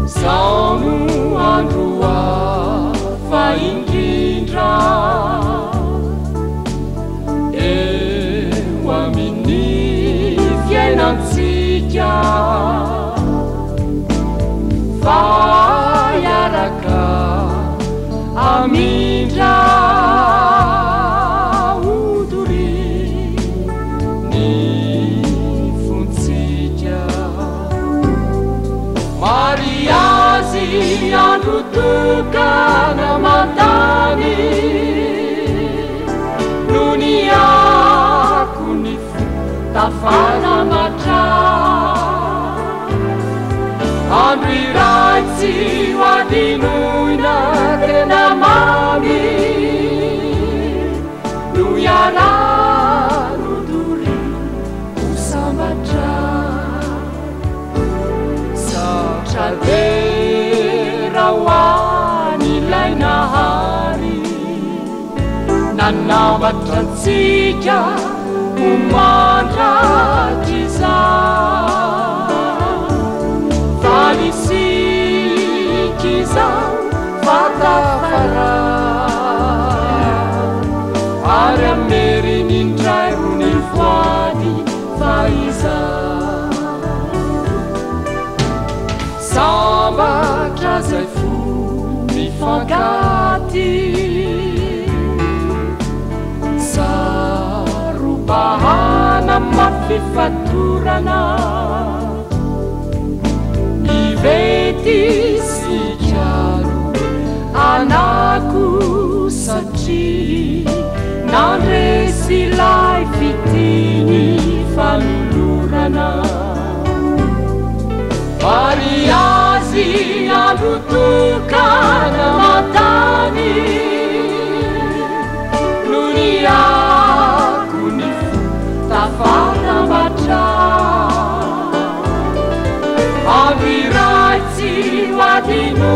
Zao no andro hafa indrindra eo amin'ny fiainantsika, fa hiaraka hamindra ho doria ny fontsika. Mariazy andro tokana aman-tany no niako ny fo tafanamatra. Andro iray tsy ho adinoina tena mamy no iarahano doria ho sambatra. Saotra dera ho an'ilay Nahary nanambatra antsika ho mandrakizay. Faly isika izao fa tafaray, ary hameriny indray ho ny voady fahizay. Sambatra zay fo mifankatia, saro-bahana mafy fatorana, Ivety sy Kalo anako satria nandresy ilay fitia ny fanolorana. Mariazy andro tokana aman-tany no niako ny fo tafatambatra. Andro iray tsy ho adinoina.